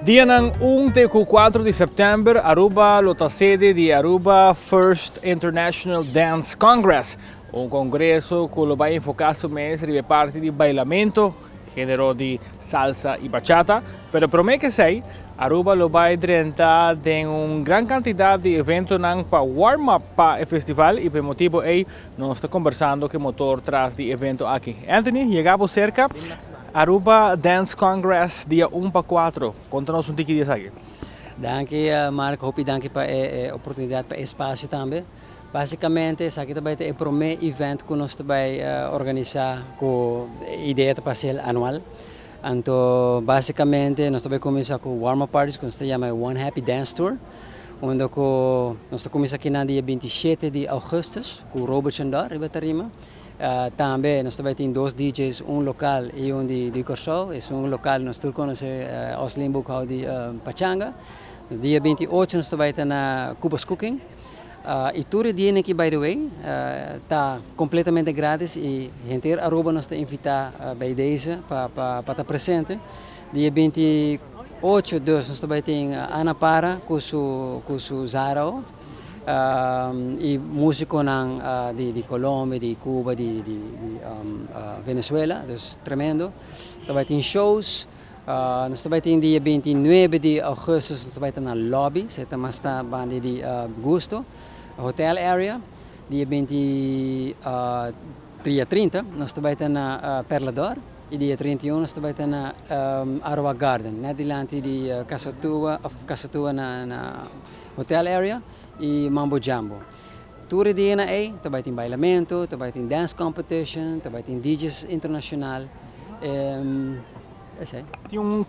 Dianan 1 te cu 4 di september, Aruba lo ta sede di Aruba First International Dance Congress, un congreso cu lo bay enfoca su mes riba e parti di bailamento, genero di salsa y bachata. Pero prome cu esey, Aruba lo bay drenta den un gran cantidad di eventonan pa warm up pa e festival y pa e motibo ey nos ta conversando cu e motor tras di evento aki. Anthony, yega bo cerca Aruba Dance Congress dia 1 pa 4. Conta nos un tiki di esaki. Danki, Mark. Hopi danki pa e oportunidad, pa e espacio tambe. Basicamente, esaki tambe ta e prome event cu nos tambe organisa cu idea pa ser anual. Anto, basicamente, nos ta bay cuminsa cu warm-up parties, cu nos ta yama One Happy Dance Tour, unda cu nos ta cuminsa aki na dia 27 di augustus, cu Robert Chandor, riba tarima. Tambe nos ta bay tin dos DJs, un local y un di Corsou. E un local nos tur conoce, Oslin Boekhoudt di Pachanga. Dia 28 nos ta bay na Cuba's Cooking. Y tur dia aki, by the way, ta completamente gratis y henter Aruba nos ta invita bij deze pa ta presente. Dia 28 dus nos ta bay tin Ana Para cu su Zaro y musiconan di Colombia, di Cuba, di Venezuela, dus tremendo. Tambe tin shows. Nos tambe tin dia 29 di augustus, nos tambe tin na lobby, esey ta mas ta banda di Gusto, hotel area. Dia 20, dia 30, nos tambe tin na Perla D'Or. Y dia 31 nos tambe tin na Arua Garden, net dilanti di Casa Tua, of Casa Tua na hotel area y Mambo Jambo. Tur dia na ey, tambe tin bailamento, tambe tin dance competition, tambe tin DJs internacional. Esey.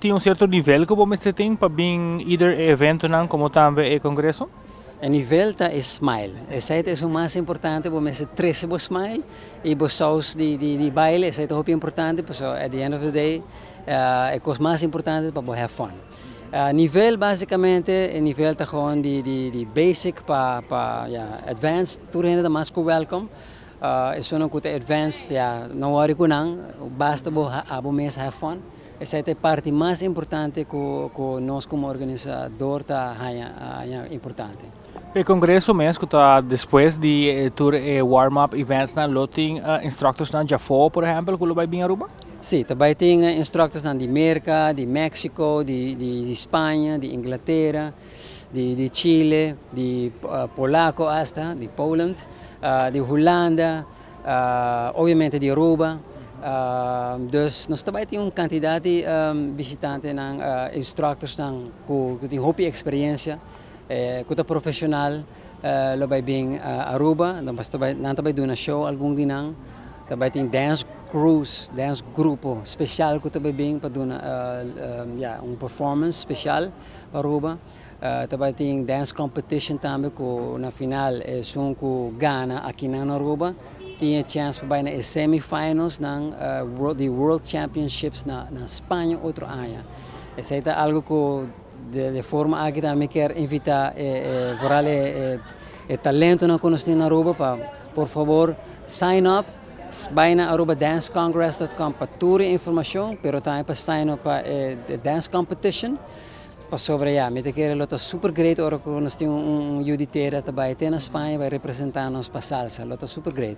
Tin un cierto nivel cu bo tin pa bin either eventonan como tambe e congreso? E nivel ta smile. Esey ta e mas importante, bo mester trece bo smile y bo saus di baile, esey ta hopi importante, so at the end of the day, e cos mas importante pa have fun. Nivel basicamente, e nivel ta gewoon di basic pa, yeah, advanced, tur hende mas cu welcome. Esunnan cu ta advanced, yeah, no worry cu nan, basta bo abo mes have fun. Esey ta e parti mas importante cu nos como organisador ta haya importante. E congreso mes cu ta despues di tur e warm-up events nan, lo tin instructors nan di afo, por ehempel, cu lo bay bin Aruba? Si, tambe tin instructors nan di Merca, di Mexico, di Spaña, di Inglatera, di Chile, di Polaco hasta, di Poland, di Hulanda, obviamente di Aruba. Dus nos tambe tin un cantidad di bishitantenan, instructors nan, cu tin hopi experiencia, cu ta profesional, lo bay bin Aruba, nan tambe duna show algun di nan, tambe tin dance crews, dance grupo special cu tambe bin pa duna yeah, un performance special pa Aruba. Tambe tin dance competition tambe cu na final esun cu gana aki na Aruba tin chance pa bay na semifinals na World, World Championships na Spaña otro aña. Esey ta algo cu di forma aki tambe kier invita vooral e talentonan cu nos tin na Aruba pa por fabor sign up, bay na arubadancecongress.com pa tur informacion, pero tambe pa sign up pa dance competition. Pasobra ya, mi ta kere lo ta super great ora cu nos tin un yiu di tera tambe na Spaña bay representa nos pa salsa, lo ta super great.